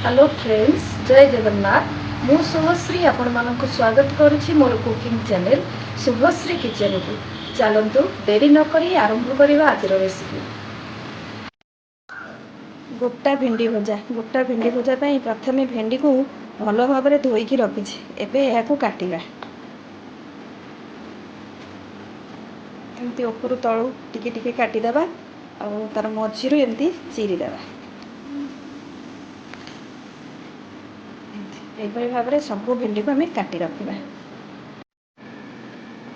Hello friends, ଜୟ ଜଗନ୍ନାଥ। ମୁଁ ଶୁଭଶ୍ରୀ ଆପଣମାନଙ୍କୁ ସ୍ୱାଗତ କରୁଛି ମୋର କୁକିଂ ଚ୍ୟାନେଲ୍ ଶୁଭଶ୍ରୀ କିଚେନକୁ। ଚାଲନ୍ତୁ, ଡେରି ନକରି ଆରମ୍ଭ କରିବା ଆଜିର ରେସିପି, ଗୋଟା ଭେଣ୍ଡି ଭଜା। ଗୋଟା ଭେଣ୍ଡି ଭଜା ପାଇଁ ପ୍ରଥମେ ଭେଣ୍ଡିକୁ ଭଲ ଭାବରେ ଧୋଇକି ରଖିଛି। ଏବେ ଏହାକୁ କାଟିବା। ଏମିତି ଉପରୁ ତଳୁ ଟିକେ ଟିକେ କାଟିଦେବା ଆଉ ତାର ମଝିରୁ ଏମିତି ଚିରିଦେବା। ଏହିପରି ଭାବରେ ସବୁ ଭେଣ୍ଡିକୁ ଆମେ କାଟି ରଖିବା।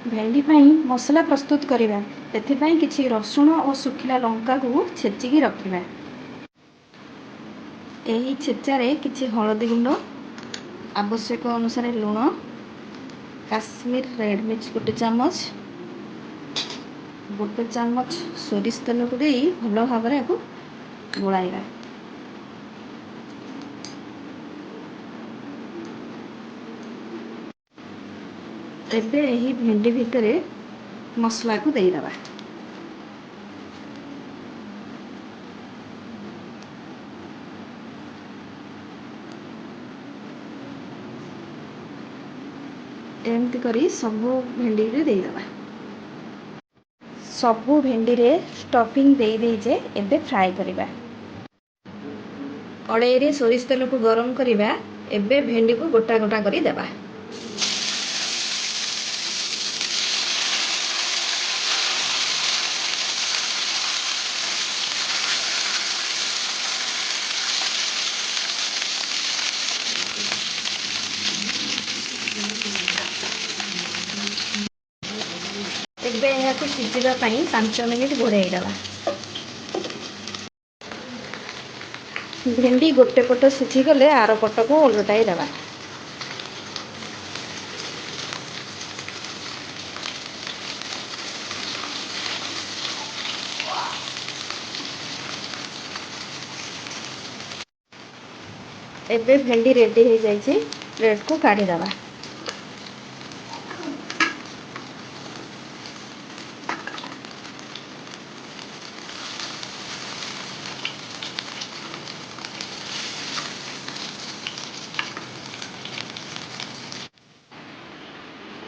ଭେଣ୍ଡି ପାଇଁ ମସଲା ପ୍ରସ୍ତୁତ କରିବା। ଏଥିପାଇଁ କିଛି ରସୁଣ ଓ ଶୁଖିଲା ଲଙ୍କାକୁ ଛେଚିକି ରଖିବା। ଏହି ଛେଚାରେ କିଛି ହଳଦୀ ଗୁଣ୍ଡ, ଆବଶ୍ୟକ ଅନୁସାରେ ଲୁଣ, କାଶ୍ମୀର ରେଡ଼୍ ମିର୍ଚ 1 ଚାମଚ, 1 ଚାମଚ ସୋରିଷ ତେଲକୁ ଦେଇ ଭଲ ଭାବରେ ଏହାକୁ ଗୋଳାଇବା। ଏବେ ଏହି ଭେଣ୍ଡି ଭିତରେ ମସଲାକୁ ଦେଇଦେବା। ଏମିତି କରି ସବୁ ଭେଣ୍ଡିରେ ଦେଇଦେବା। ସବୁ ଭେଣ୍ଡିରେ ଷ୍ଟଫିଂ ଦେଇ ଦେଇଛେ, ଏବେ ଫ୍ରାଏ କରିବା। କଡ଼େଇରେ ସୋରିଷ ତେଲକୁ ଗରମ କରିବା। ଏବେ ଭେଣ୍ଡିକୁ ଗୋଟା ଗୋଟା କରି ଦେବା। ଏବେ ଏହାକୁ ସିଝିବା ପାଇଁ 5 ମିନିଟ୍ ଘୋଡ଼ାଇ ଦେବା। ଭେଣ୍ଡି ଗୋଟେ ପଟ ସିଝିଗଲେ ଆର ପଟକୁ ଓଲଟାଇ ଦେବା। ଏବେ ଭେଣ୍ଡି ରେଡ଼ି ହେଇଯାଇଛି, ପ୍ଲେଟ୍କୁ କାଢ଼ିଦେବା।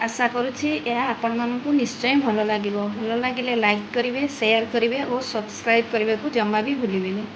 ଆଶା କରୁଛି ଏହା ଆପଣମାନଙ୍କୁ ନିଶ୍ଚୟ ଭଲ ଲାଗିବ। ଭଲ ଲାଗିଲେ ଲାଇକ୍ କରିବେ, ସେୟାର କରିବେ ଓ ସବସ୍କ୍ରାଇବ୍ କରିବାକୁ ଜମା ବି ଭୁଲିବେନି।